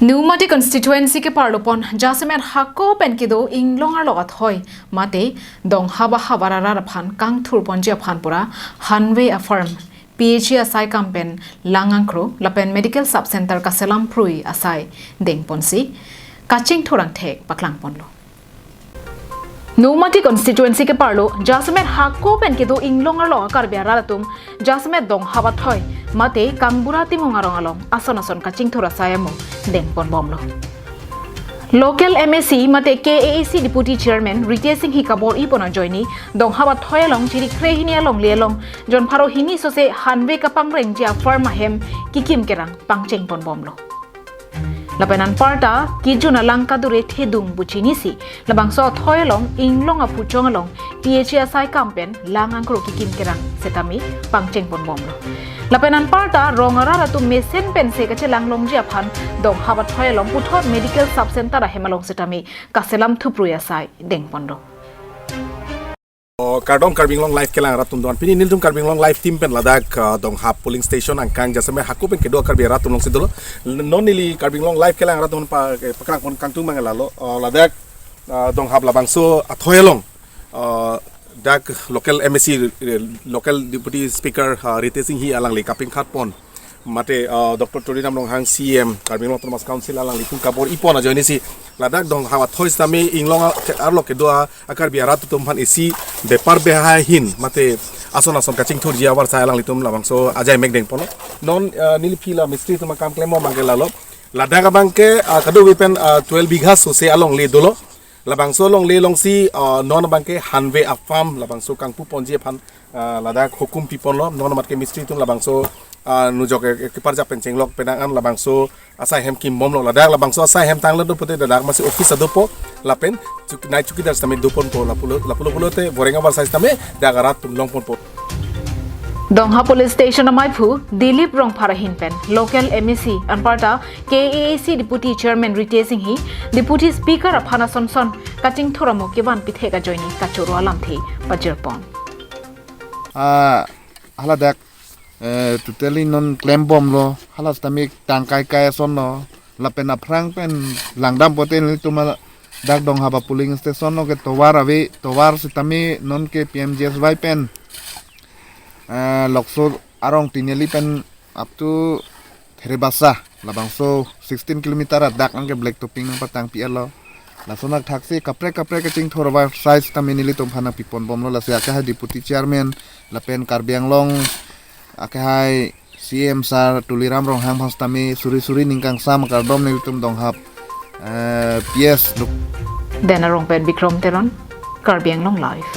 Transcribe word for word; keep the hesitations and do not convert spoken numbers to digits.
Nomati constituency keparlo pon jasemet hako pen kedo inglong arlo athoi mate donghap ahavar arat aphan kangthur ponji aphan pura Hanve Afarm P H E asai kam pen lang angkro lapen medical sub center kaselam phrui asai dengponsi kachingthur angthek paklang ponlo. Nomati constituency keparlo jasemet hako pen kedo inglong arlo a-Karbi arat atum jasemet donghap athoi mate kangbura timung arong along ason ason kachingthur asai amo dengponbomlo. Local M A C mate K A A C Deputy Chairman Ritesh Enghi kabor-i pon ajoine donghap athoi along chiri krehini alongle along jon pharo hini sose Hanve kapangrengji a-farm ahem kekim kerang pangchengponbomlo. Lapen anparta kejun alang kadure thedung buchinisi labangso athoi along inglong aphuchong along P H E asai kam pen lang angkro kekim kerang setame pangchengponbomlo. Lapen anparta rong arat atum mesen pensi kachelang longji aphan donghap athoi along puthot medical sub center ahem along setame kaselam thuphrui asai dengponlo. O, kardom Karbi Anglong Live kelang arat atum don. Pini nelitum Karbi Anglong Live team pen ladak, ah, donghap polling station angkang jasemet hako pen kedo Karbi arat atum alongsi dolo. Non neli Karbi Anglong Live kelang arat atum pa, eh, pakrang pon kangtung mang lalo. O, ladak, ah, donghap labangso athoi along, ah, dak local M A C, eh, local Deputy Speaker, ah, Ritesh Enghi alangli kapingkhat pon mate, ah, Doctor Tuliram Ronghang C E M, Karbi Anglong Autonomous Council alanglitum kabor-i pon ajoinesi ladak donghap athoi setame inglong a-, ke-, arlo kedo a-Karbi arat atum aphan isi bepar behai ahin mate ason ason kachingthurji avarsai alanglitum labangso ajai mek dengponlo. Non, ah, neli phi la mistri atum akam klembom abangke lalo. Ladak abangke, ah, kadokave pen, ah, twelve bigha sose alongle dolo. Labangso alongle alongsi, ah, non abangke Hanve Afarm labangso kangpu ponji aphan, ah, ladak hukum piponlo. Non amat ke mistri atum labangso, ah, nujok ke, ke, keparjap pen chenglok penang an labangso asai ahem kimbomlo. Ladak labangso asai ahem tanglo do pute ladak masi office adopo lapen chuk-, night chowkidar setame doponpo lapulo, lapulo pulote boreng avarsai setame dak arat atum longponpo. Donghap Police Station amaiphu Dilip Rongphar ahin pen local M A C anparta K A A C Deputy Chairman Ritesh Enghi, Deputy Speaker aphan ason ason kachingthur amo kevan pithek ajoine kachoro alamthe pajirpon. Ah, haladak, eh, totally non klembomlo, hala setame tang kaikai asonlo, lapen aphrang pen langdam pote nelitum dak donghap a-polling station along ke tovar ave, tovar setame non ke P M G S Y pen, eh, Lokso arong Tinali pen up to Theribasa, labangso sixteen kilometer adak anke black topping nangpatang pi-etlo. Lason athaksi kaprek kaprek kachingthur avarsai setame nelitum aphan nangpiponbomlo, lasi akehai Deputy Chairman lapen Karbi Anglong akehai C E M sir Tuliram Ronghang aphan setame suri suri ning kangsam akardom nelitum donghap, eh, P S duk. Den Arong pen Bikrom Teron, Karbi Anglong Live.